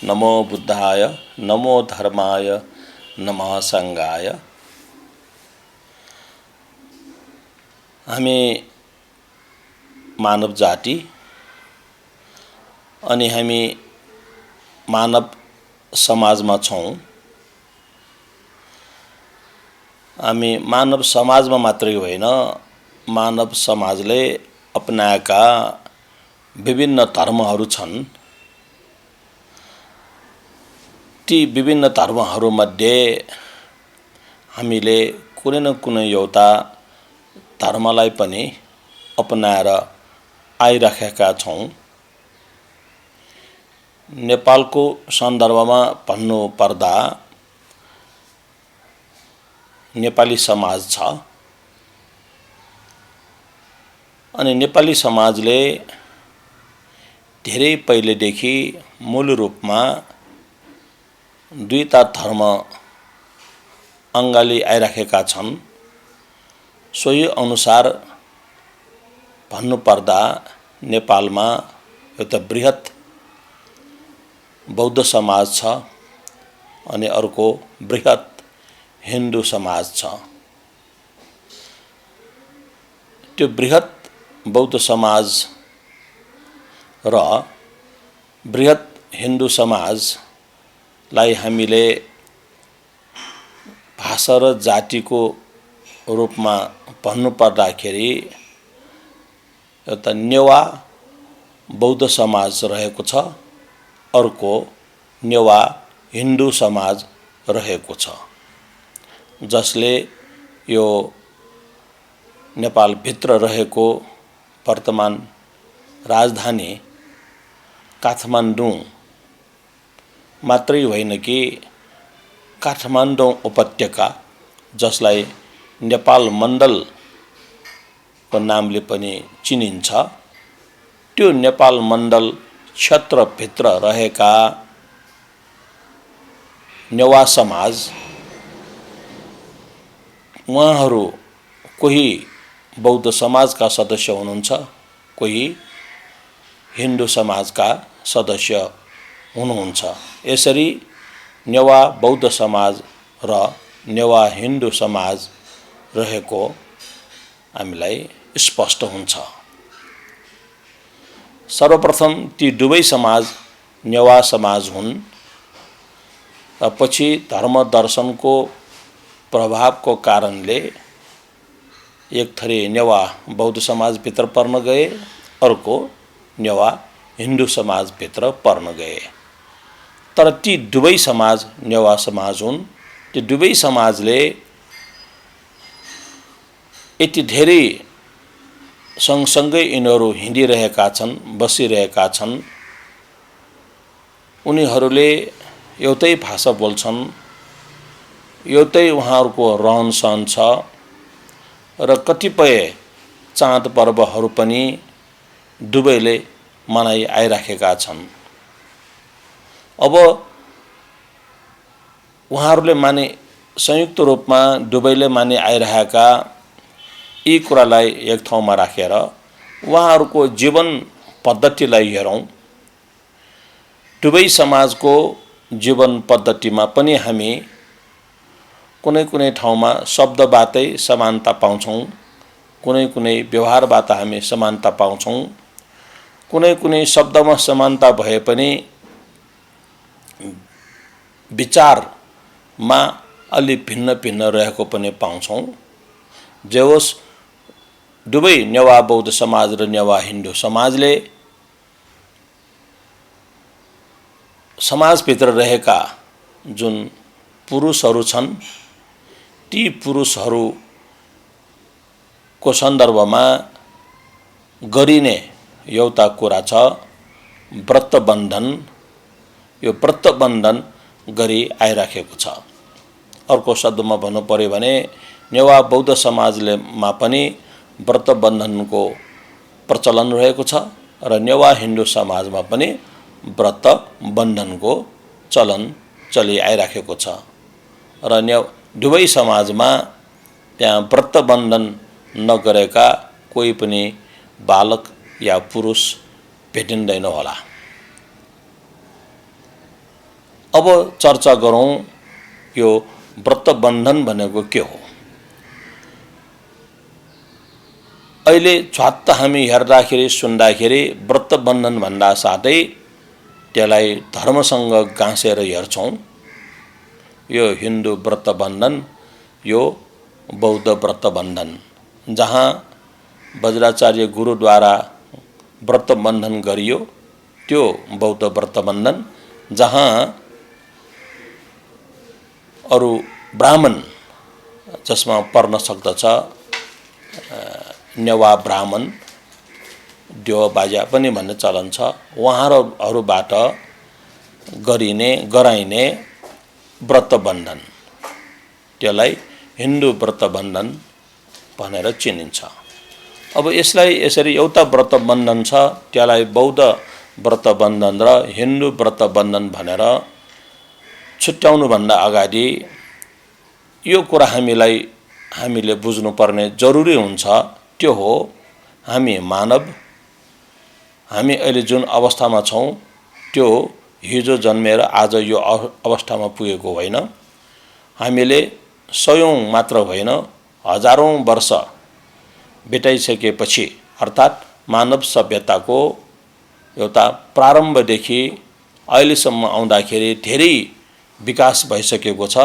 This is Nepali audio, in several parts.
नमो बुद्धाय नमो धर्माय नमः संघाय। हामी मानव जाति अनि हामी मानव समाजमा छौं। हामी मानव समाजमा मात्रै होइन, मानव समाजले अपनाएका विभिन्न धर्महरू छन्। ती विभिन्न धर्महरूमध्ये हामीले कुनै न कुनै एउटा धर्मलाई पनि अपनाएर आइराखेका छौं। नेपालको सन्दर्भमा भन्नुपर्दा नेपाली समाज छ अनि नेपाली समाजले धेरै पहिलेदेखि मूल रूपमा दुईटा धर्म अँगाली आइराखेका छन्। सोही अनुसार भन्नुपर्दा नेपालमा एउटा बृहत बौद्ध समाज छ अनि अर्को बृहत हिन्दू समाज छ। त्यो बृहत बौद्ध समाज र बृहत हिन्दू समाजलाई हामीले भाषा र जातिको रूपमा भन्नुपर्दाखेरि एउटा नेवा बौद्ध समाज रहेको छ, अर्को नेवा हिन्दू समाज रहेको छ, जसले यो नेपालभित्र रहेको वर्तमान राजधानी काठमाडौँ मात्रै होइन कि काठमाडौँ उपत्यका, जसलाई नेपाल मण्डलको नामले पनि चिनिन्छ, त्यो नेपाल मण्डल क्षेत्रभित्र रहेका नेवा समाज, उहाँहरू कोही बौद्ध समाजका सदस्य हुनुहुन्छ, कोही हिन्दू समाजका सदस्य हुनुहुन्छ। यसरी नेवा बौद्ध समाज र नेवा हिन्दू समाज रहेको हामीलाई स्पष्ट हुन्छ। सर्वप्रथम ती दुवै समाज नेवा समाज हुन् र पछि धर्म दर्शनको प्रभावको कारणले एक थरी नेवा बौद्ध समाजभित्र पर्न गए, अर्को नेवा हिन्दू समाजभित्र पर्न गए। तर ती दुवै समाज नेवा समाज हुन्। ती दुवै समाजले यति धेरै सँगसँगै यिनीहरू हिँडिरहेका छन्, बसिरहेका छन्। उनीहरूले एउटै भाषा बोल्छन्, एउटै उहाँहरूको रहन सहन छ र कतिपय चाड पर्वहरू पनि दुवैले मनाइ आइराखेका छन्। अब उहाँहरूले माने संयुक्त रूपमा दुवैले मानि आइरहेका यी कुरालाई एक ठाउँमा राखेर उहाँहरूको जीवन पद्धतिलाई हेरौँ। दुवै समाजको जीवन पद्धतिमा पनि हामी कुनै कुनै ठाउँमा शब्दबाटै समानता पाउँछौँ, कुनै कुनै व्यवहारबाट हामी समानता पाउँछौँ, कुनै कुनै शब्दमा समानता भए पनि विचारमा अलि भिन्न भिन्न रहेको पनि पाउँछौँ। जे होस्, दुवै नेवा बौद्ध समाज र नेवा हिन्दू समाजले समाजभित्र रहेका जुन पुरुषहरू छन्, ती पुरुषहरूको सन्दर्भमा गरिने एउटा कुरा छ व्रतबन्धन। यो व्रतबन्धन गरी आइराखेको छ। अर्को शब्दमा भन्नु पर्यो भने नेवा बौद्ध समाजमा पनि व्रतबन्धनको प्रचलन रहेको छ र नेवा हिन्दू समाजमा पनि व्रतबन्धनको चलन चलि आइराखेको छ र दुवै समाजमा त्यहाँ व्रतबन्धन नगरेका कोही पनि बालक या पुरुष भेटिँदैन होला। अब चर्चा गरौँ यो व्रत बन्धन भनेको के हो। अहिले झ्वात्त हामी हेर्दाखेरि सुन्दाखेरि व्रत बन्धन भन्दा साथै त्यसलाई धर्मसँग गाँसेर हेर्छौँ। यो हिन्दू व्रत बन्धन, यो बौद्ध व्रत बन्धन, जहाँ वज्राचार्य गुरुद्वारा व्रत बन्धन गरियो त्यो बौद्ध व्रत बन्धन, जहाँ अरू ब्राह्मण जसमा पर्न सक्दछ नेवा ब्राह्मण, देव बाजा पनि भन्ने चलन छ, उहाँहरूबाट गराइने व्रत बन्धन, त्यसलाई हिन्दू व्रत बन्धन भनेर चिनिन्छ। अब यसलाई यसरी एउटा व्रत बन्धन छ, त्यसलाई बौद्ध व्रत बन्धन र हिन्दू व्रत बन्धन भनेर छुट्याउनुभन्दा अगाडि यो कुरा हामीले बुझ्नुपर्ने जरुरी हुन्छ। त्यो हो, हामी मानव, हामी अहिले जुन अवस्थामा छौँ त्यो हिजो जन्मेर आज यो अवस्थामा पुगेको होइन। हामीले सयौँ मात्र होइन, हजारौँ वर्ष बिताइसकेपछि, अर्थात् मानव सभ्यताको एउटा प्रारम्भदेखि अहिलेसम्म आउँदाखेरि धेरै विकास भइसकेको छ।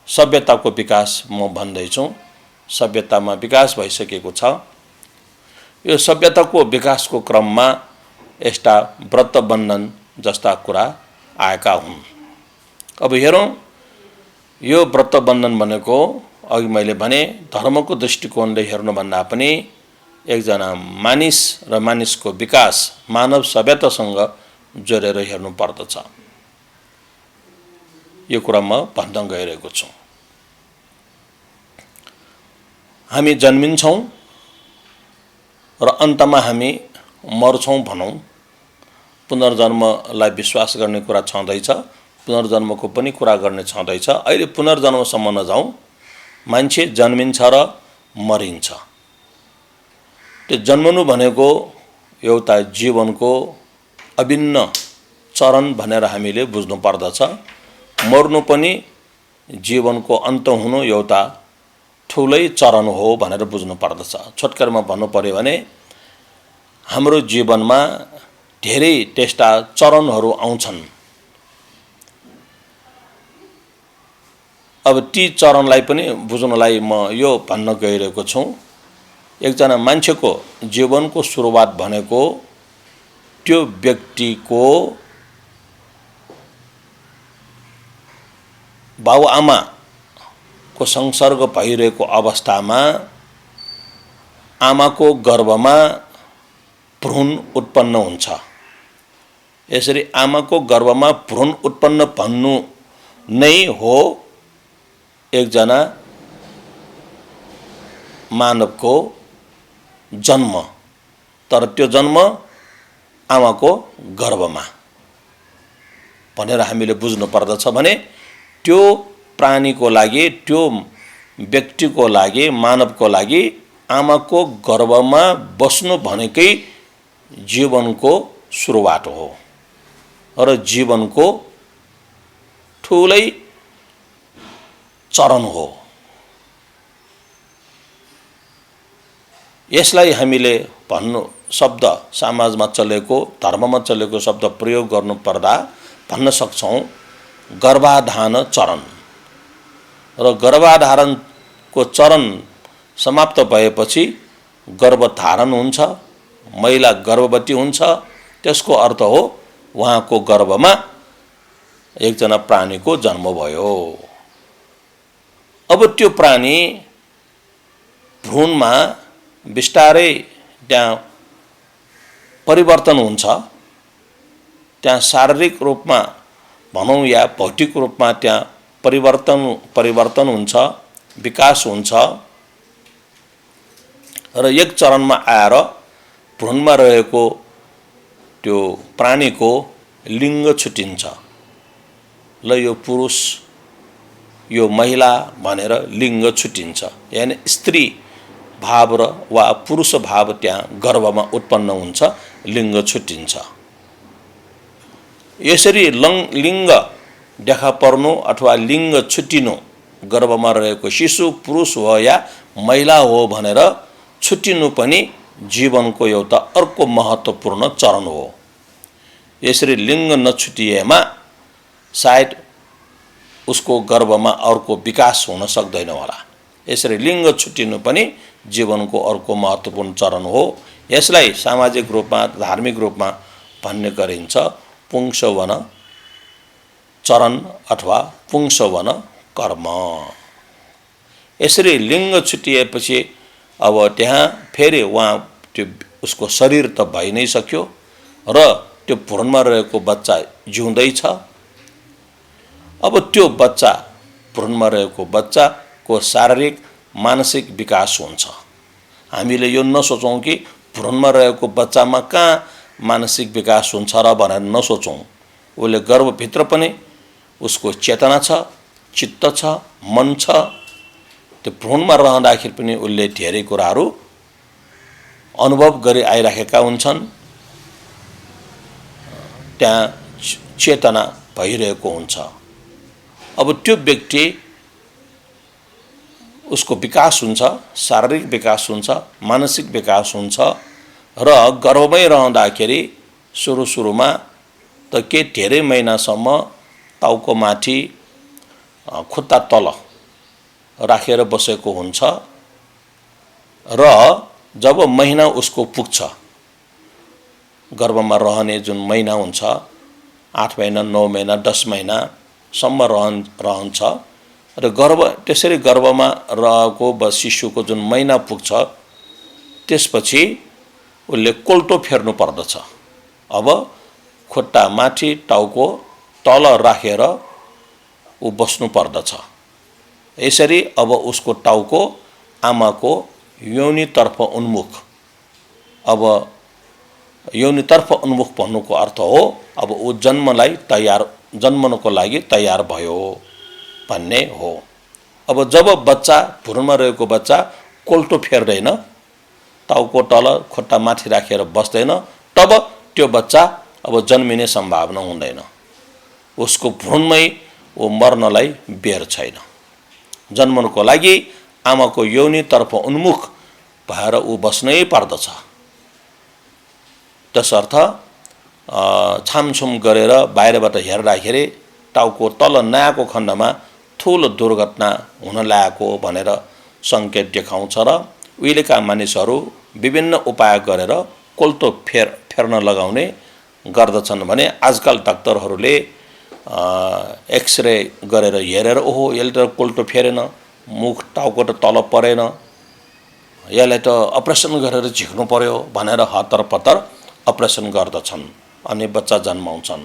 सभ्यताको विकास म भन्दैछु, सभ्यतामा विकास भइसकेको छ। यो सभ्यताको विकासको क्रममा यस्ता व्रत बन्धन जस्ता कुरा आएका हुन्। अब हेरौँ, यो व्रत बन्धन भनेको अघि मैले भने धर्मको दृष्टिकोणले हेर्नुभन्दा पनि एकजना मानिस र मानिसको विकास, मानव सभ्यतासँग जोडेर हेर्नु पर्दछ। यो कुरा म भन्न गइरहेको छु। हामी जन्मिन्छौँ र अन्तमा हामी मर्छौँ भनौँ। पुनर्जन्मलाई विश्वास गर्ने कुरा छँदैछ, पुनर्जन्मको पनि कुरा गर्ने छँदैछ। अहिले पुनर्जन्मसम्म नजाउँ, मान्छे जन्मिन्छ र मरिन्छ। त्यो जन्मनु भनेको एउटा जीवनको अभिन्न चरण भनेर हामीले बुझ्नु पर्दछ। मर्नु पनि जीवनको अन्त हुनु एउटा ठुलै चरण हो भनेर बुझ्नु पर्दछ। छोटकरमा भन्नु पर्यो भने हाम्रो जीवनमा धेरै त्यस्ता चरणहरू आउँछन्। अब ती चरणलाई पनि बुझ्नलाई म यो भन्न गइरहेको छु। एकजना मान्छेको जीवनको सुरुवात भनेको त्यो व्यक्तिको बाबुआमाको संसर्ग भइरहेको अवस्थामा आमाको गर्भमा भ्रूण उत्पन्न हुन्छ। यसरी आमाको गर्भमा भ्रूण उत्पन्न भन्नु नै हो एकजना मानवको जन्म। तर त्यो जन्म आमाको गर्भमा भनेर हामीले बुझ्नु पर्दछ। भने त्यो प्राणीको लागि, त्यो व्यक्तिको लागि, मानवको लागि आमाको गर्भमा बस्नु भनेकै जीवनको सुरुवात हो र जीवनको ठुलै चरण हो। यसलाई हामीले भन्नु शब्द समाजमा चलेको, धर्ममा चलेको शब्द प्रयोग गर्नु पर्दा भन्न सक्छौँ गर्भाधान चरण। र गर्भाधारणको चरण समाप्त भएपछि गर्भधारण हुन्छ, महिला गर्भवती हुन्छ। त्यसको अर्थ हो उहाँको गर्भमा एकजना प्राणीको जन्म भयो। अब त्यो प्राणी भ्रूणमा बिस्तारै त्यहाँ परिवर्तन हुन्छ। त्यहाँ शारीरिक रूपमा भनौँ या भौतिक रूपमा त्यहाँ परिवर्तन हुन्छ, विकास हुन्छ र एक चरणमा आएर भ्रूणमा रहेको त्यो प्राणीको लिङ्ग छुटिन्छ। ल यो पुरुष, यो महिला भनेर लिङ्ग छुटिन्छ। यानि स्त्री भाव र वा पुरुष भाव त्यहाँ गर्भमा उत्पन्न हुन्छ, लिङ्ग छुटिन्छ। यसरी लिङ्ग देखा पर्नु अथवा लिङ्ग छुट्टिनु, गर्भमा रहेको शिशु पुरुष हो या महिला हो भनेर छुट्टिनु पनि जीवनको एउटा अर्को महत्त्वपूर्ण चरण हो। यसरी लिङ्ग नछुटिएमा सायद उसको गर्भमा अर्को विकास हुन सक्दैन होला। यसरी लिङ्ग छुट्टिनु पनि जीवनको अर्को महत्त्वपूर्ण चरण हो। यसलाई सामाजिक रूपमा, धार्मिक रूपमा भन्ने गरिन्छ पुंसवन चरण अथवा पुंसवन कर्म। यसरी लिङ्ग छुटिएपछि अब त्यहाँ फेरि उहाँ त्यो उसको शरीर त भइ नै सक्यो र त्यो भ्रूणमा रहेको बच्चा जिउँदैछ। अब त्यो बच्चा, भ्रूणमा रहेको बच्चाको शारीरिक मानसिक विकास हुन्छ। हामीले यो नसोचौँ कि भ्रूणमा रहेको बच्चामा कहाँ मानसिक विकास हुन्छ र भनेर नसोचौँ। उसले गर्भभित्र पनि उसको चेतना छ, चित्त छ, मन छ। त्यो भ्रूणमा रहँदाखेरि पनि उसले धेरै कुराहरू अनुभव गरी आइराखेका हुन्छन्। त्यहाँ चेतना भइरहेको हुन्छ। अब त्यो व्यक्ति उसको विकास हुन्छ, शारीरिक विकास हुन्छ, मानसिक विकास हुन्छ र गर्भमै रहँदाखेरि सुरुमा त के धेरै महिनासम्म टाउको माथि खुट्टा तल राखेर बसेको हुन्छ र जब महिना उसको पुग्छ, गर्भमा रहने जुन महिना हुन्छ 8 महिना, 9 महिना, 10 महिनासम्म रहन्छ र त्यसरी गर्भमा रहेको शिशुको जुन महिना पुग्छ त्यसपछि उसले कोल्टो फेर्नु पर्दछ। अब खुट्टा माथि टाउको तल राखेर ऊ बस्नु पर्दछ। यसरी अब उसको टाउको आमाको योनितर्फ उन्मुख, अब योनितर्फ उन्मुख भन्नुको अर्थ हो अब ऊ जन्मनको लागि तयार भयो भन्ने हो। अब जब बच्चा, भ्रूणमा रहेको बच्चा कोल्टो फेर्दैन, टाउको तल खुट्टा माथि राखेर बस्दैन, तब त्यो बच्चा अब जन्मिने सम्भावना हुँदैन। उसको भ्रूणमै ऊ मर्नलाई बेर छैन। जन्मनको लागि आमाको योनितर्फ उन्मुख भएर ऊ बस्नै पर्दछ। त्यसर्थ छामछुम गरेर बाहिरबाट हेर्दाखेरि टाउको तल नआएको खण्डमा ठुलो दुर्घटना हुन लागेको भनेर सङ्केत देखाउँछ र उहिलेका मानिसहरू विभिन्न उपाय गरेर कोल्टो फेर्न लगाउने गर्दछन् भने आजकल डाक्टरहरूले एक्सरे गरेर हेरेर ओहो यसले त कोल्टो फेरेन, मुख टाउको त तल परेन, यसलाई त अपरेसन गरेर झिक्नु पर्यो भनेर हतार अपरेसन गर्दछन् अनि बच्चा जन्माउँछन्।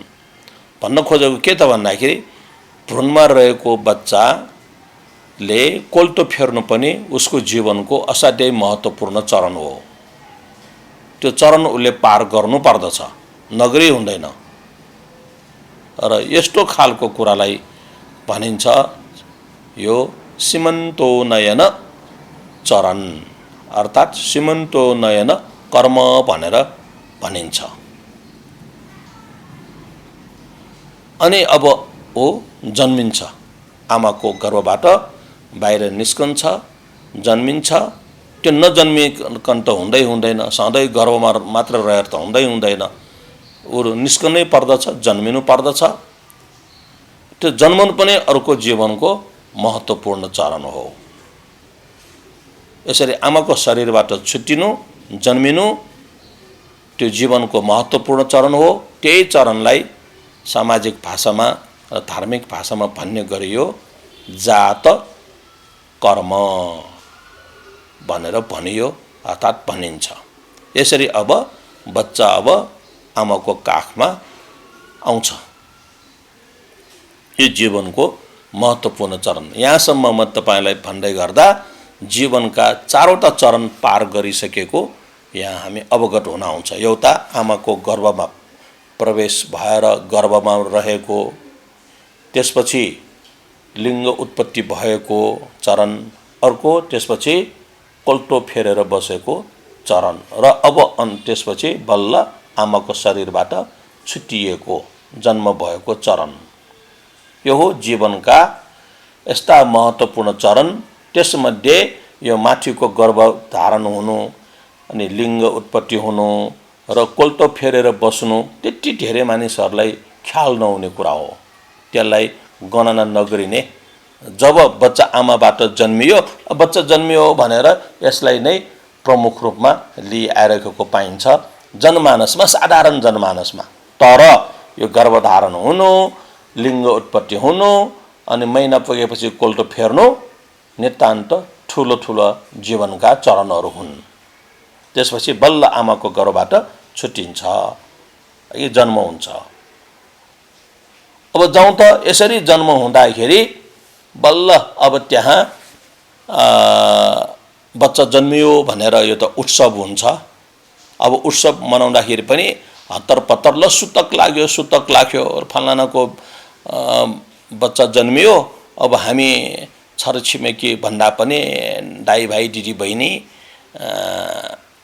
भन्न खोजेको के त भन्दाखेरि भ्रूणमा रहेको बच्चाले कोल्टो फेर्नु पनि उसको जीवनको असाध्यै महत्त्वपूर्ण चरण हो। त्यो चरण उसले पार गर्नु पर्दछ, नगरी हुँदैन। र यस्तो खालको कुरालाई भनिन्छ यो सीमन्तोन्नयन चरण अर्थात् सीमन्तोन्नयन कर्म भनेर भनिन्छ। अनि अब ऊ जन्मिन्छ, आमाको गर्भबाट बाहिर निस्कन्छ, जन्मिन्छ। त्यो नजन्मिकन त हुँदैन, सधैँ गर्भमा मात्र रहेर त हुँदैन। ऊ निस्कनै पर्दछ, जन्मिनु पर्दछ। त्यो जन्मनु पनि अर्को जीवनको महत्त्वपूर्ण चरण हो। यसरी आमाको शरीरबाट छुट्टिनु, जन्मिनु त्यो जीवनको महत्त्वपूर्ण चरण हो। त्यही चरणलाई सामाजिक भाषामा र धार्मिक भाषामा भन्ने गरियो जात कर्म भनेर भनियो अर्थात् भनिन्छ। यसरी अब बच्चा अब आमाको काखमा आउँछ। यो जीवनको महत्त्वपूर्ण चरण। यहाँसम्म म तपाईँलाई भन्दै गर्दा जीवनका 4वटा चरण पार गरिसकेको यहाँ हामी अवगत हुन आउँछ। एउटा आमाको गर्भमा प्रवेश भएर गर्भमा रहेको, त्यसपछि लिङ्ग उत्पत्ति भएको चरण अर्को, त्यसपछि कोल्टो फेरेर बसेको चरण र अब त्यसपछि बल्ल आमाको शरीरबाट छुट्टिएको जन्म भएको चरण। यो हो जीवनका यस्ता महत्त्वपूर्ण चरण। त्यसमध्ये यो माथिको गर्भधारण हुनु अनि लिङ्ग उत्पत्ति हुनु र कोल्टो फेरेर बस्नु त्यति धेरै मानिसहरूलाई ख्याल नहुने कुरा हो। त्यसलाई गणना नगरिने, जब बच्चा आमाबाट जन्मियो बच्चा जन्मियो भनेर यसलाई नै प्रमुख रूपमा लिइआइरहेको पाइन्छ जनमानसमा, साधारण जनमानसमा। तर यो गर्भधारण हुनु, लिङ्ग उत्पत्ति हुनु अनि महिना पुगेपछि कोल्टो फेर्नु नितान्त ठुलो ठुलो जीवनका चरणहरू हुन्। त्यसपछि बल्ल आमाको गर्भबाट छुट्टिन्छ, यो जन्म हुन्छ। अब जाउँ त यसरी जन्म हुँदाखेरि बल्ल अब त्यहाँ बच्चा जन्मियो भनेर यो त उत्सव हुन्छ। अब उत्सव मनाउँदाखेरि पनि हत्तर पत्तर ल सुतक लाग्यो फलानाको बच्चा जन्मियो। अब हामी छरछिमेकी भन्दा पनि दाइ भाइ दिदी बहिनी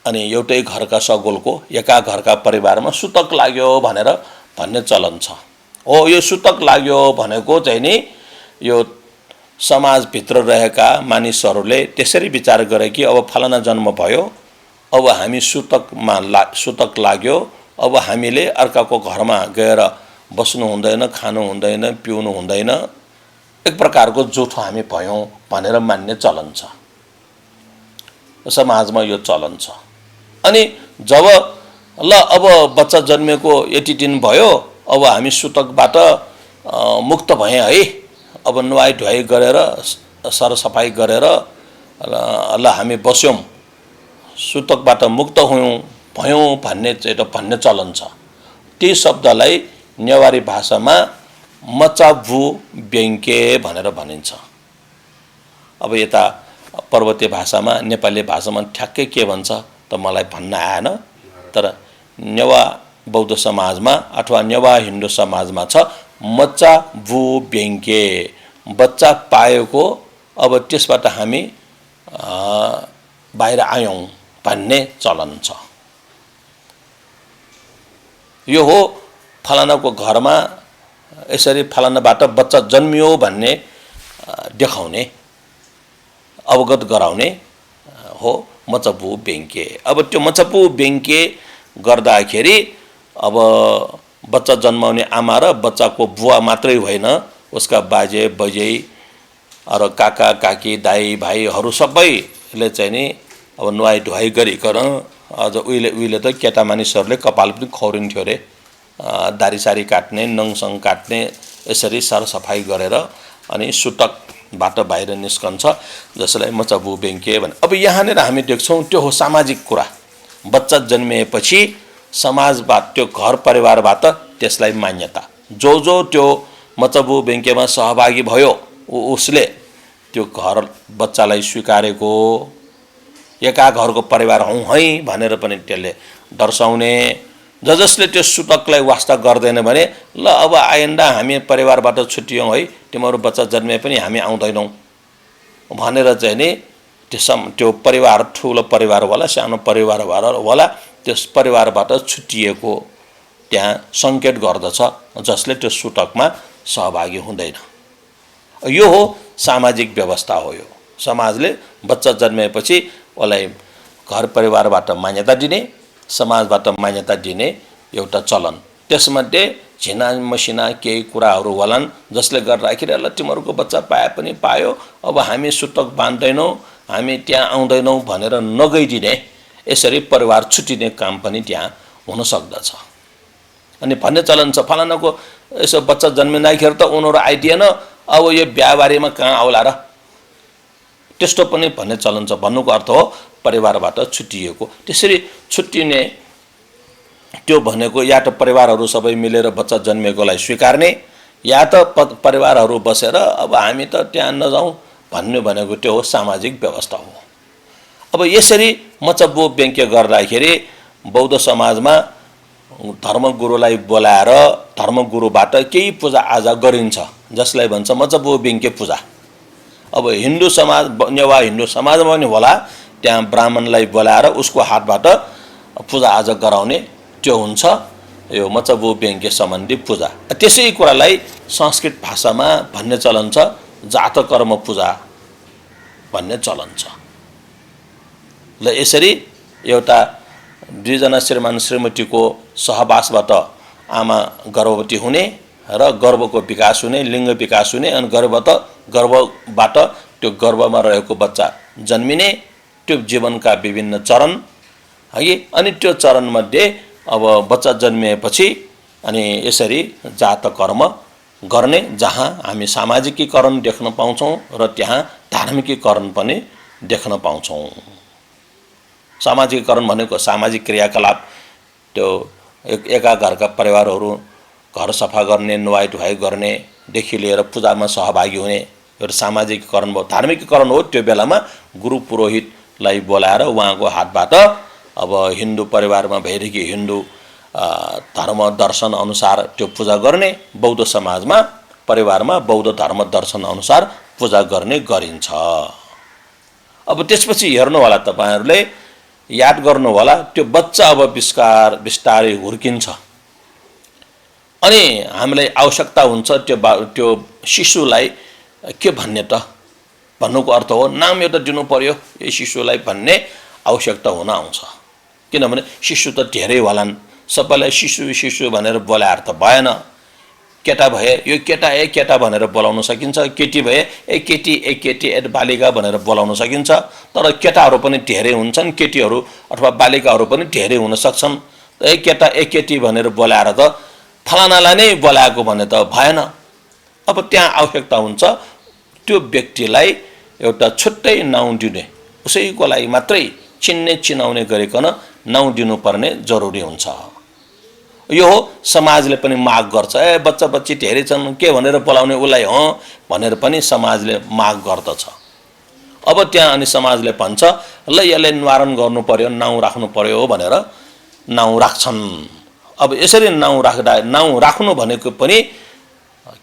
अनि एउटै घरका सगोलको एका घरका परिवारमा सुतक लाग्यो भनेर भन्ने चलन छ। हो, यो सुतक लाग्यो भनेको चाहिँ नि यो समाजभित्र रहेका मानिसहरूले त्यसरी विचार गरे कि अब फलाना जन्म भयो, अब हामी सुतक लाग्यो, अब हामीले अर्काको घरमा गएर बस्नु हुँदैन, खानु हुँदैन, पिउनु हुँदैन, एक प्रकारको जुठो हामी भयौँ भनेर मान्ने चलन छ समाजमा, यो चलन छ। अनि जब ल अब बच्चा जन्मेको यति दिन भयो, अब हामी सुतकबाट मुक्त भएँ है, अब नुहाइ धुवाइ गरेर सरसफाइ गरेर ल हामी बस्यौँ, सुतकबाट मुक्त भयौँ भन्ने चलन छ। ती शब्दलाई नेवारी भाषामा मचाबु बेङ्के भनेर भनिन्छ। अब यता पर्वतीय भाषामा, नेपाली भाषामा ठ्याक्कै के भन्छ त मलाई भन्न आएन, तर नेवा बौद्ध समाजमा अथवा नेवा हिन्दू समाजमा छ मचाबु बेङ्के, बच्चा पाएको अब त्यसबाट हामी बाहिर आयौँ भन्ने चलन छ। यो हो फलानाको घरमा यसरी फलानाबाट बच्चा जन्मियो भन्ने देखाउने, अवगत गराउने हो मचपु बेङ्के। अब त्यो मचपु बेङ्के गर्दाखेरि अब बच्चा जन्माउने आमा र बच्चाको बुवा मात्रै होइन, उसका बाजे बजे र काका काकी दाइ भाइहरू सबैले चाहिँ नि अब नुहाइ धुवाइ गरिकन, अझ उहिले त केटा मानिसहरूले कपाल पनि खौरिन्थ्यो अरे, दारीसारी काट्ने, नङसङ काट्ने, यसरी सरसफाइ गरेर अनि सुतकबाट बाहिर निस्कन्छ, जसलाई मचबु बेङ्के भने। अब यहाँनिर हामी देख्छौँ त्यो हो सामाजिक कुरा। बच्चा जन्मिएपछि समाजबाट, त्यो घर परिवारबाट त्यसलाई मान्यता, जो त्यो मचबु बेङ्केमा सहभागी भयो उसले त्यो घर बच्चालाई स्वीकारेको, एका घरको परिवार हौँ है भनेर पनि त्यसले दर्शाउने। जसले त्यो सुतकलाई वास्ता गर्दैन भने ल अब आइन्दा हामी परिवारबाट छुट्टियौँ है, तिमीहरू बच्चा जन्मे पनि हामी आउँदैनौँ भनेर चाहिँ नि त्यो परिवार, ठुलो परिवार होला सानो परिवार होला, त्यस परिवारबाट छुट्टिएको त्यहाँ सङ्केत गर्दछ, जसले त्यो सुतकमा सहभागी हुँदैन। यो हो सामाजिक व्यवस्था हो। यो समाजले बच्चा जन्मेपछि उसलाई घर परिवारबाट मान्यता दिने, समाजबाट मान्यता दिने एउटा चलन। त्यसमध्ये झिना मसिना केही कुराहरू होलान् जसले गर्दाखेरि ल तिमीहरूको बच्चा पाए पनि पायो, अब हामी सुतक बाँध्दैनौँ, हामी त्यहाँ आउँदैनौँ भनेर नगइदिने, यसरी परिवार छुट्टिने काम पनि त्यहाँ हुन सक्दछ। अनि भन्ने चलन छ फलानाको यसो बच्चा जन्मिँदाखेरि त उनीहरू आइदिएन, अब यो बिहाबारीमा कहाँ आउला र, त्यस्तो पनि भन्ने चलन छ। भन्नुको अर्थ हो परिवारबाट छुट्टिएको। त्यसरी छुट्टिने त्यो भनेको या त परिवारहरू सबै मिलेर बच्चा जन्मेकोलाई स्वीकार्ने, या त परिवारहरू बसेर अब हामी त त्यहाँ नजाउँ भन्ने भनेको त्यो हो सामाजिक व्यवस्था हो। अब यसरी मचबु बेङ्के गर्दाखेरि बौद्ध समाजमा धर्मगुरुलाई बोलाएर धर्मगुरुबाट केही पूजाआजा गरिन्छ, जसलाई भन्छ मचबु बेङ्के पूजा। अब हिन्दू समाज, नेवा हिन्दू समाजमा पनि होला, त्यहाँ ब्राह्मणलाई बोलाएर उसको हातबाट पूजाआजा गराउने त्यो हुन्छ। यो मचबु व्यङ्ग्य सम्बन्धी पूजा। त्यसै कुरालाई संस्कृत भाषामा भन्ने चलन छ जात कर्म पूजा भन्ने चलन छ। ल यसरी एउटा दुईजना श्रीमान श्रीमतीको सहवासबाट आमा गर्भवती हुने र गर्भको विकास हुने, लिङ्ग विकास हुने, अनि गर्भबाट त्यो गर्भमा रहेको बच्चा जन्मिने, त्यो जीवनका विभिन्न चरण है। अनि त्यो चरणमध्ये अब बच्चा जन्मिएपछि अनि यसरी जात कर्म गर्ने, जहाँ हामी सामाजिकीकरण देख्न पाउँछौँ र त्यहाँ धार्मिकीकरण पनि देख्न पाउँछौँ। सामाजिकीकरण भनेको सामाजिक क्रियाकलाप, त्यो एका घरका परिवारहरू घर सफा गर्ने, नुहाइ धुवाइ गर्नेदेखि लिएर पूजामा सहभागी हुने एउटा सामाजिकीकरण भयो। धार्मिकीकरण हो त्यो बेलामा गुरु पुरोहितलाई बोलाएर उहाँको हातबाट अब हिन्दू परिवारमा भएदेखि हिन्दू धर्म दर्शन अनुसार त्यो पूजा गर्ने, बौद्ध समाजमा परिवारमा बौद्ध धर्म दर्शन अनुसार पूजा गर्ने गरिन्छ। अब त्यसपछि हेर्नु होला तपाईहरुले, याद गर्नु होला, त्यो बच्चा अब बिस्तारै हुर्किन्छ अनि हामीलाई आवश्यकता हुन्छ त्यो शिशुलाई के भन्ने त भन्नुको अर्थ हो नाम एउटा दिनु पर्यो यो शिशुलाई भन्ने आवश्यकता हुन आउँछ। किनभने शिशु त धेरै होलान्, सबैलाई शिशु भनेर बोलाएर त भएन। केटा भए यो केटा ए केटा भनेर बोलाउन सकिन्छ, केटी भए ए केटी ए बालिका भनेर बोलाउन सकिन्छ। तर केटाहरू पनि धेरै हुन्छन्, केटीहरू अथवा बालिकाहरू पनि धेरै हुन सक्छन्। ए केटा ए केटी भनेर बोलाएर त फलानालाई नै बोलाएको भने त भएन। अब त्यहाँ आवश्यकता हुन्छ त्यो व्यक्तिलाई एउटा छुट्टै नाउँ दिने, उसैको लागि मात्रै चिनाउने गरिकन नाउँ दिनुपर्ने जरुरी हुन्छ। यो हो समाजले पनि माग गर्छ, ए बच्चा बच्ची धेरै छन् के भनेर बोलाउने उसलाई हो भनेर पनि समाजले माग गर्दछ। अब त्यहाँ अनि समाजले भन्छ ल यसलाई निवारण गर्नु पर्यो, नाउँ राख्नु पर्यो भनेर नाउँ राख्छन्। अब यसरी नाउँ राख्नु भनेको पनि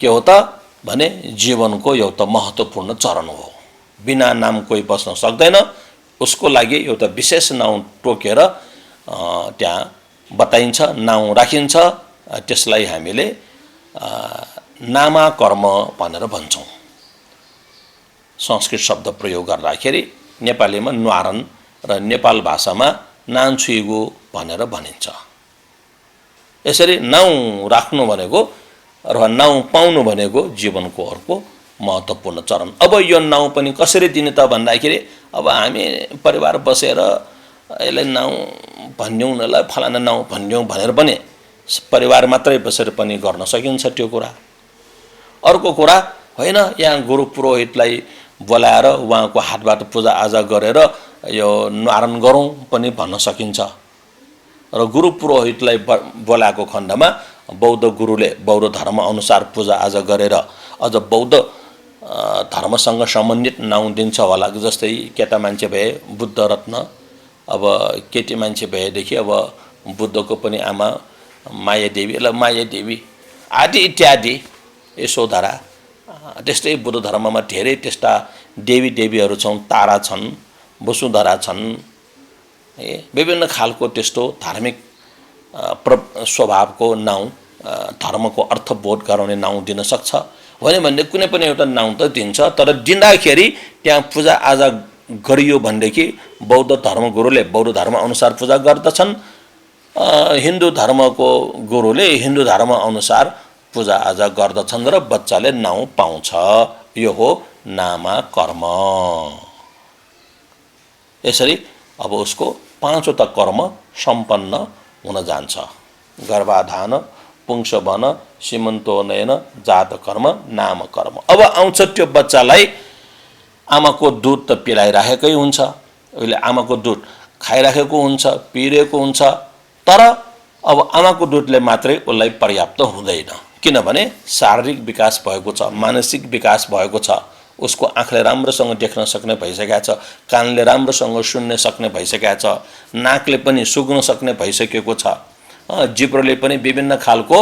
के हो त भने जीवनको एउटा महत्त्वपूर्ण चरण हो। बिना नाम कोही बस्न सक्दैन, उसको लागि एउटा विशेष नाउँ तोकेर त्यहाँ बताइन्छ, नाउँ राखिन्छ। त्यसलाई हामीले नामकर्म भनेर भन्छौँ। संस्कृत शब्द प्रयोग गर्दाखेरि नेपालीमा न्वारन र नेपाल भाषामा नान्छुइगो भनेर भनिन्छ। यसरी नाउँ राख्नु भनेको र नाउँ पाउनु भनेको जीवनको अर्को महत्त्वपूर्ण चरण। अब यो नाउँ पनि कसरी दिने त भन्दाखेरि अब हामी परिवार बसेर यसलाई नाउँ भन्यौँ न, ल फलाना नाउँ भन्यौँ भनेर पनि परिवार मात्रै बसेर पनि गर्न सकिन्छ त्यो कुरा। अर्को कुरा होइन, यहाँ गुरु पुरोहितलाई बोलाएर उहाँको हातबाट पूजा आजा गरेर यो निवारण गरौँ पनि भन्न सकिन्छ। र गुरु पुरोहितलाई बोलाएको खण्डमा बौद्ध गुरुले बौद्ध धर्म अनुसार पूजा आजा गरेर अझ बौद्ध धर्मसँग सम्बन्धित नाउँ दिन्छ होला। जस्तै केटा मान्छे भए बुद्ध रत्न, अब केटी मान्छे भएदेखि अब बुद्धको पनि आमा माया देवी, ल माया देवी आदि इत्यादि यशोधरा। त्यस्तै बुद्ध धर्ममा धेरै त्यस्ता देवीहरू छन्, तारा छन्, वसुधरा छन्, विभिन्न खालको त्यस्तो धार्मिक स्वभावको नाउँ, धर्मको अर्थबोध गराउने नाउँ दिन सक्छ भने कुनै पनि एउटा नाउँ त दिन्छ। तर दिँदाखेरि त्यहाँ पूजा आजा गरियो भनेदेखि बौद्ध धर्मगुरुले बौद्ध धर्म अनुसार पूजा गर्दछन्, हिन्दू धर्मको गुरुले हिन्दू धर्म अनुसार पूजा आजा गर्दछन् र बच्चाले नाउँ पाउँछ। यो हो नामकर्म। यसरी अब उसको पाँचवटा कर्म सम्पन्न हुन जान्छ। गर्भाधान, पुंसवन, सीमन्तोन्नयन, जातकर्म, नामकर्म। अब आउँछ त्यो बच्चालाई आमाको दुध त पिलाइराखेकै हुन्छ, उसले आमाको दुध खाइराखेको हुन्छ, पिइरहेको हुन्छ। तर अब आमाको दुधले मात्रै उसलाई पर्याप्त हुँदैन, किनभने शारीरिक विकास भएको छ, मानसिक विकास भएको छ, उसको आँखले राम्रोसँग देख्न सक्ने भइसकेको छ, कानले राम्रोसँग सुन्न सक्ने भइसकेको छ, नाकले पनि सुँघ्न सक्ने भइसकेको छ, जिब्रोले पनि विभिन्न खालको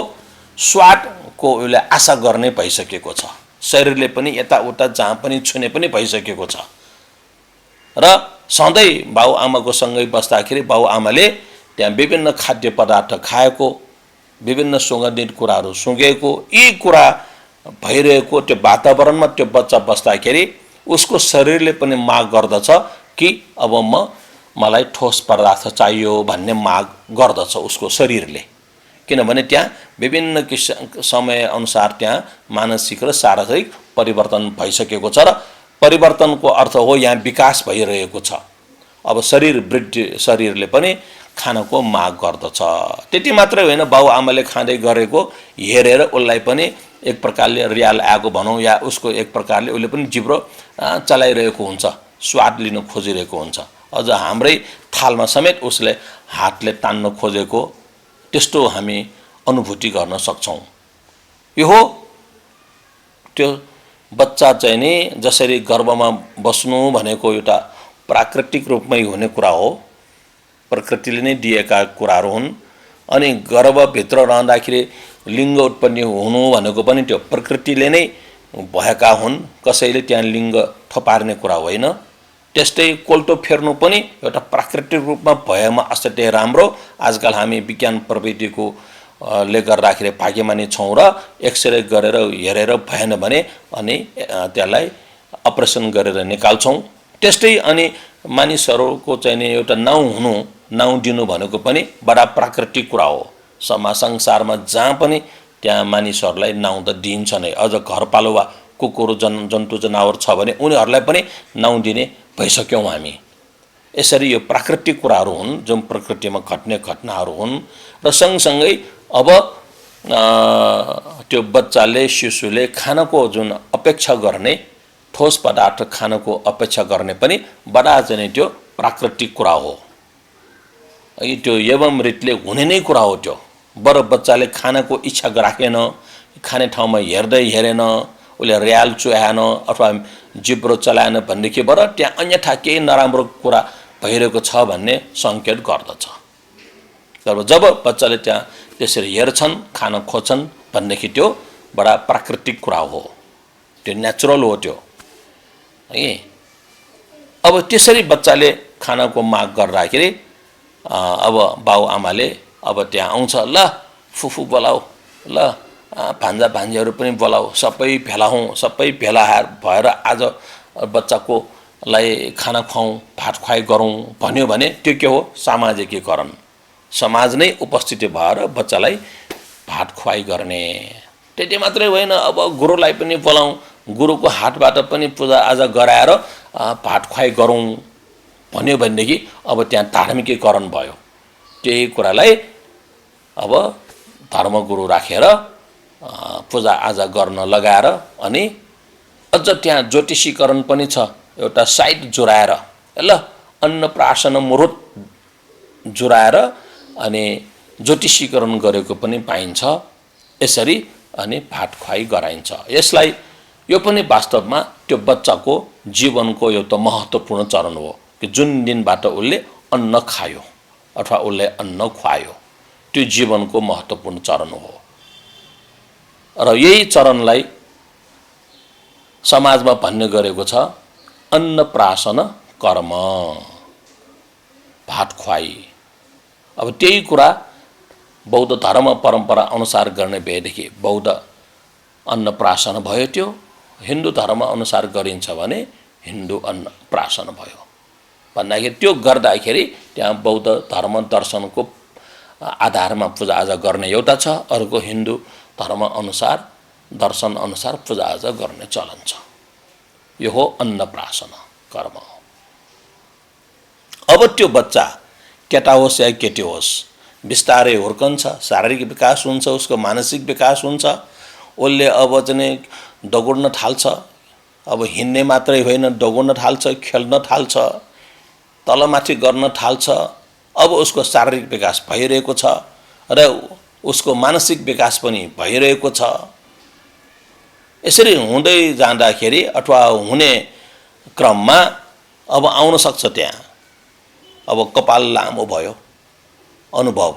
स्वादको उसले आशा गर्ने भइसकेको छ, शरीरले पनि यताउता जहाँ पनि छुने पनि भइसकेको छ। र सधैँ बाउ आमाको सँगै बस्दाखेरि बाउ आमाले त्यहाँ विभिन्न खाद्य पदार्थ खाएको विभिन्न सुगन्धित कुराहरू सुँघेको, यी कुरा भइरहेको त्यो वातावरणमा त्यो बच्चा बस्दाखेरि उसको शरीरले पनि माग गर्दछ कि अब मलाई ठोस पदार्थ चाहियो भन्ने माग गर्दछ उसको शरीरले। किनभने त्यहाँ विभिन्न समय अनुसार त्यहाँ मानसिक र शारीरिक परिवर्तन भइसकेको छ र परिवर्तनको अर्थ हो यहाँ विकास भइरहेको छ। अब शरीरले पनि खानको माग गर्दछ। त्यति मात्रै होइन, बाउआमाले खाँदै गरेको हेरेर उसलाई पनि एक प्रकारले रियाल आएको भनौँ, या उसको एक प्रकारले उसले पनि जिब्रो चलाइरहेको हुन्छ, स्वाद लिन खोजिरहेको हुन्छ। अझ हाम्रै थालमा समेत उसले हातले तान्न खोजेको त्यस्तो हामी अनुभूति गर्न सक्छौँ। यो हो त्यो बच्चा चाहिँ नि जसरी गर्भमा बस्नु भनेको एउटा प्राकृतिक रूपमै हुने कुरा हो, प्रकृतिले नै दिएका कुराहरू हुन्। अनि गर्भभित्र रहँदाखेरि लिङ्ग उत्पन्न हुनु भनेको पनि त्यो प्रकृतिले नै भएका हुन्, कसैले त्यहाँ लिङ्ग थपार्ने कुरा होइन। त्यस्तै कोल्टो फेर्नु पनि एउटा प्राकृतिक रूपमा भएमा असाध्यै राम्रो। आजकल हामी विज्ञान प्रविधिको ले गर्दाखेरि भाग्यमानी छौँ र एक्सरे गरेर हेरेर भएन भने अनि त्यसलाई अपरेसन गरेर निकाल्छौँ। त्यस्तै अनि मानिसहरूको चाहिँ नि एउटा नाउँ दिनु भनेको पनि बडा प्राकृतिक कुरा हो। संसारमा जहाँ पनि त्यहाँ मानिसहरूलाई नाउँ त दिइन्छ नै। अझ घरपालुवा कुकुर जन्तु जनावर छ भने उनीहरूलाई पनि नाउँ दिने भइसक्यौँ हामी। यसरी यो प्राकृतिक कुराहरू हुन् जुन प्रकृतिमा घट्ने घटनाहरू हुन्। र सँगसँगै अब त्यो बच्चाले शिशुले खानको जुन अपेक्षा गर्ने, ठोस पदार्थ खानको अपेक्षा गर्ने पनि बडा चाहिँ त्यो प्राकृतिक कुरा हो। त्यो एवं रीतिले हुने नै कुरा हो। त्यो बरु बच्चाले खानको इच्छा राखेन, खाने ठाउँमा हेरेन, उसले रियाल चुहाएन अथवा जिब्रो चलाएन भनेदेखि बर त्यहाँ अन्यथा केही नराम्रो कुरा भइरहेको छ भन्ने सङ्केत गर्दछ। तर जब बच्चाले त्यहाँ त्यसरी हेर्छन्, खान खोज्छन् भनेदेखि त्यो बडा प्राकृतिक कुरा हो, त्यो नेचुरल हो त्यो है। अब त्यसरी बच्चाले खानाको माग गर्दाखेरि अब बाउआमाले अब त्यहाँ आउँछ, ल फुफू बोलाऊ, ल भान्जा भान्जीहरू पनि बोलाऊ, सबै भेला भएर आज बच्चाकोलाई खाना खुवाउँ, भात खुवाई गरौँ भन्यो भने त्यो के हो? सामाजिकीकरण। समाज नै उपस्थिति भएर बच्चालाई भात खुवाई गर्ने। त्यति मात्रै होइन, अब गुरुलाई पनि बोलाउँ, गुरुको हातबाट पनि पूजाआजा गराएर भात खुवाई गरौँ भन्यो भनेदेखि अब त्यहाँ धार्मिकीकरण भयो। त्यही कुरालाई अब धर्मगुरु राखेर पूजाआजा गर्न लगाएर अनि अझ त्यहाँ ज्योतिषीकरण पनि छ, एउटा साइट जुराएर, ल अन्नप्राशन मुहुर्त जुराएर अनि ज्योतिषीकरण गरेको पनि पाइन्छ। यसरी अनि भात खुवाई गराइन्छ। यसलाई यो पनि वास्तवमा त्यो बच्चाको जीवनको एउटा महत्त्वपूर्ण चरण हो कि जुन दिनबाट उसले अन्न खायो अथवा उसले अन्न खुवायो, त्यो जीवनको महत्त्वपूर्ण चरण हो। र यही चरणलाई समाजमा भन्ने गरेको छ अन्नप्राशन कर्म, भात खुवाई। अब त्यही कुरा बौद्ध धर्म परम्परा अनुसार गर्ने भएदेखि बौद्ध अन्नप्राशन भयो। त्यो हिन्दू धर्म अनुसार गरिन्छ भने हिन्दू अन्नप्राशन भयो। भन्दाखेरि त्यो गर्दाखेरि त्यहाँ बौद्ध धर्म दर्शनको आधारमा पूजाआजा गर्ने एउटा छ, अर्को हिन्दू धर्म अनुसार दर्शन अनुसार पूजाआजा गर्ने चलन छ। यो हो अन्नप्राशन कर्म। अब त्यो बच्चा केटा होस् या केटी होस् बिस्तारै हुर्कन्छ, शारीरिक विकास हुन्छ, उसको मानसिक विकास हुन्छ। उसले अब चाहिँ दगुड्न थाल्छ, अब हिँड्ने मात्रै होइन दगुड्न थाल्छ, खेल्न थाल्छ, तलमाथि गर्न थाल्छ। अब उसको शारीरिक विकास भइरहेको छ र उसको मानसिक विकास पनि भइरहेको छ। यसरी हुँदै जाँदाखेरि अथवा हुने क्रममा अब आउन सक्छ त्यहाँ अब कपाल लामो भयो, अनुभव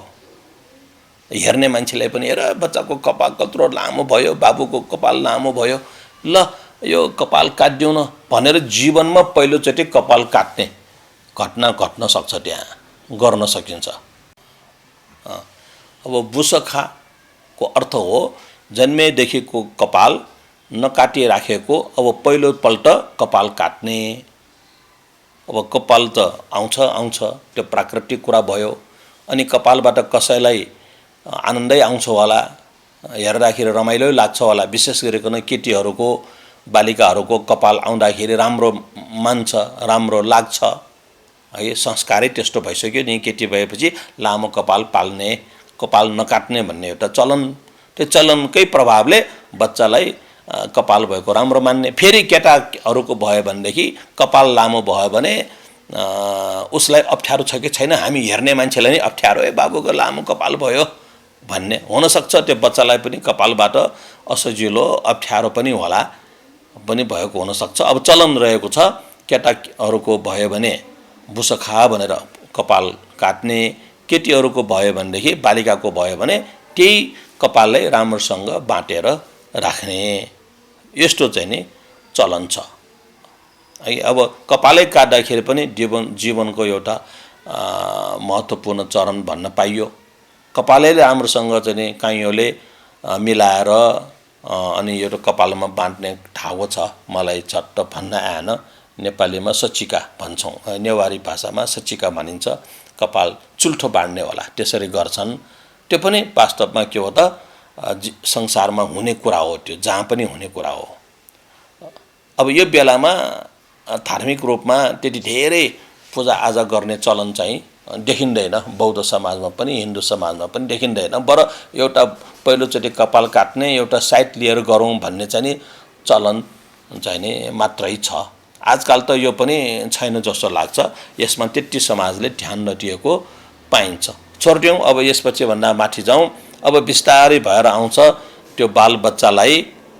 हेर्ने मान्छेलाई पनि हेर बच्चाको कपाल कत्रो लामो भयो, बाबुको कपाल लामो भयो, ल यो कपाल काट्दिउँ न भनेर जीवनमा पहिलोचोटि कपाल काट्ने घटना घट्न सक्छ, त्यहाँ गर्न सकिन्छ। अब बुसखा को अर्थ हो जन्मेदेखिको कपाल नकाटिराखेको अब पहिलोपल्ट कपाल काट्ने। अब कपाल त आउँछ त्यो प्राकृतिक कुरा भयो। अनि कपालबाट कसैलाई आनन्दै आउँछ होला, हेर्दाखेरि रमाइलो लाग्छ होला। विशेष गरिकन केटीहरूको बालिकाहरूको कपाल आउँदाखेरि राम्रो मान्छ, राम्रो लाग्छ है। संस्कारै त्यस्तो भइसक्यो नि, केटी भएपछि लामो कपाल पाल्ने, कपाल नकाट्ने भन्ने एउटा चलन। त्यो चलनकै प्रभावले बच्चालाई कपाल भएको राम्रो मान्ने। फेरि केटाहरूको भयो भनेदेखि कपाल लामो भयो भने उसलाई अप्ठ्यारो छ कि छैन, हामी हेर्ने मान्छेलाई नै अप्ठ्यारो, है बाबुको लामो कपाल भयो भन्ने हुनसक्छ। त्यो बच्चालाई पनि कपालबाट असजिलो अप्ठ्यारो पनि होला, पनि भएको हुनसक्छ। अब चलन रहेको छ केटाहरूको भयो भने बुसखा भनेर कपाल काट्ने, केटीहरूको भयो भनेदेखि बालिकाको भयो भने त्यही कपाललाई राम्रोसँग बाँटेर राख्ने, यस्तो चाहिँ नि चलन छ है। अब कपालै काट्दाखेरि पनि जीवनको एउटा महत्त्वपूर्ण चरण भन्न पाइयो। कपालै राम्रोसँग चाहिँ नि काइँयोले मिलाएर अनि यो कपालमा बाँध्ने ठाउँ छ, मलाई झट्ट भन्न आएन। नेपालीमा सचिका भन्छौँ, नेवारी भाषामा सचिका भनिन्छ। कपाल चुल्ठो बाँड्ने होला, त्यसरी गर्छन्। त्यो पनि वास्तवमा के हो त, संसारमा हुने कुरा हो, त्यो जहाँ पनि हुने कुरा हो। अब यो बेलामा धार्मिक रूपमा त्यति धेरै पूजाआजा गर्ने चलन चाहिँ देखिँदैन, बौद्ध समाजमा पनि हिन्दू समाजमा पनि देखिँदैन। बरु एउटा पहिलोचोटि कपाल काट्ने एउटा साइट लिएर गरौँ भन्ने चाहिँ नि चलन चाहिँ नि मात्रै छ। आजकल त यो पनि छैन जस्तो लाग्छ, यसमा त्यति समाजले ध्यान नदिएको पाइन्छ। छोडिदिउँ, अब यसपछि भन्दा माथि जाउँ। अब बिस्तारै भएर आउँछ त्यो बालबच्चालाई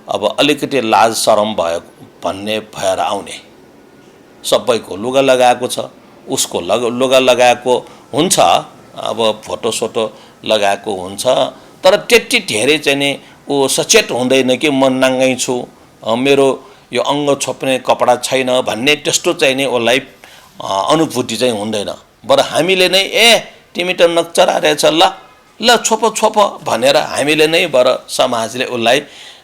अब अलिकति लाज शरम भयो भन्ने भएर आउने। सबैको लुगा लगाएको छ, उसको लुगा लगाएको हुन्छ, अब फोटोसोटो लगाएको हुन्छ, तर त्यति धेरै चाहिँ नि ऊ सचेत हुँदैन कि म नाङ्गै छु, मेरो यो अङ्ग छोप्ने कपडा छैन भन्ने त्यस्तो चाहिँ नि उसलाई अनुभूति चाहिँ हुँदैन। बरु हामीले नै तिमी त नक्चरा रहेछ, ल छोप भनेर हामीले नै बरु समाजले उसलाई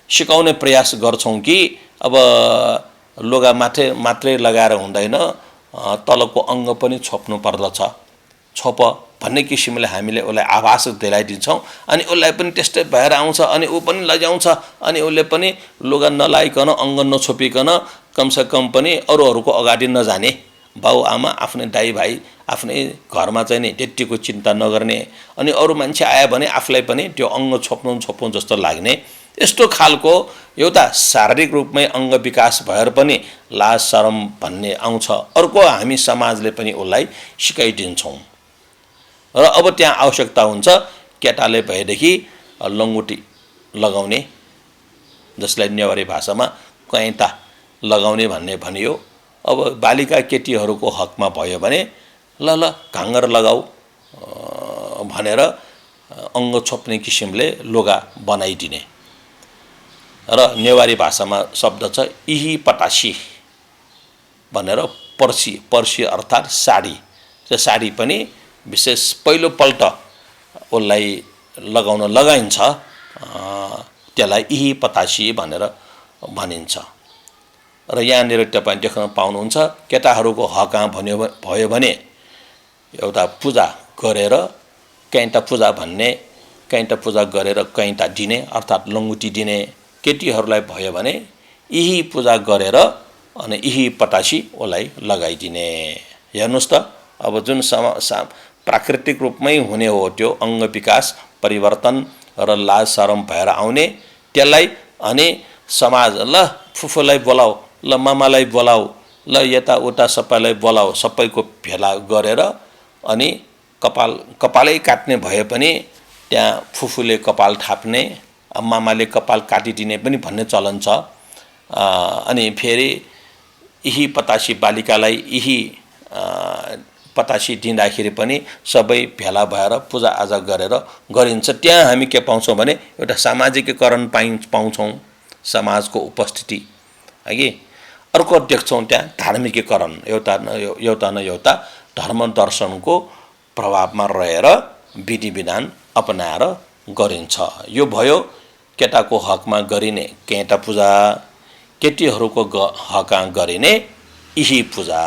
सिकाउने प्रयास गर्छौँ कि अब लुगा मात्रै लगाएर हुँदैन, तलको अङ्ग पनि छोप्नु पर्दछ, छोप भन्ने किसिमले हामीले उसलाई आभास दिलाइदिन्छौँ। अनि उसलाई पनि त्यस्तै भएर आउँछ, अनि ऊ पनि लजाउँछ, अनि उसले पनि लुगा नलाइकन अङ्ग नछोपिकन कमसेकम पनि अरूहरूको अगाडि नजाने, बाउ-आमा आफ्नै दाइ-भाइ आफ्नै घरमा चाहिँ नि त्यतिको चिन्ता नगर्ने, अनि अरू मान्छे आयो भने आफूलाई पनि त्यो अङ्ग छोप्नु जस्तो लाग्ने, यस्तो खालको एउटा शारीरिक रूपमै अङ्ग विकास भएर पनि लाज शरम भन्ने आउँछ। अर्को हामी समाजले पनि उसलाई सिकाइदिन्छौँ। र अब त्यहाँ आवश्यकता हुन्छ केटाले भएदेखि लङ्गोटी लगाउने, जसलाई नेवारी भाषामा कैँता लगाउने भन्ने भनियो। अब बालिका केटीहरूको हकमा भयो भने ल घाँगर लगाऊ भनेर अङ्ग छोप्ने किसिमले लुगा बनाइदिने। र नेवारी भाषामा शब्द छ इही पटासी भनेर, पर्सी अर्थात् साडी। त्यो साडी पनि विशेष पहिलोपल्ट उसलाई लगाइन्छ, त्यसलाई इही पतासी भनेर भनिन्छ। र यहाँनिर तपाईँ देख्न पाउनुहुन्छ केटाहरूको हक भयो भने एउटा पूजा गरेर कैँटा पूजा भन्ने, कैँटा पूजा गरेर कैँटा दिने अर्थात् लङ्गुटी दिने। केटीहरूलाई भयो भने यही पूजा गरेर अनि यही पटासी उसलाई लगाइदिने। हेर्नुहोस् त, अब जुन प्राकृतिक रूपमै हुने हो त्यो अङ्ग विकास परिवर्तन र लाज शरम भएर आउने, त्यसलाई अनि समाज ल फुफूलाई बोलाऊ, ल मामालाई बोलाऊ, ल यताउता सबैलाई बोलाऊ, सबैको भेला गरेर अनि कपालै काट्ने भए पनि त्यहाँ फुफूले कपाल थाप्ने, मामाले कपाल काटिदिने पनि भन्ने चलन छ। अनि फेरि यही पतासी बालिकालाई यही पतासी दिँदाखेरि पनि सबै भेला भएर पूजाआजा गरेर गरिन्छ। त्यहाँ हामी के पाउँछौँ भने एउटा सामाजिकीकरण पाउँछौँ, समाजको उपस्थिति है कि। अर्को देख्छौँ त्यहाँ धार्मिकीकरण, एउटा न एउटा धर्म दर्शनको प्रभावमा रहेर विधि विधान अपनाएर गरिन्छ। यो भयो केटाको हकमा गरिने केटा पूजा, केटीहरूको हकमा गरिने इही पूजा।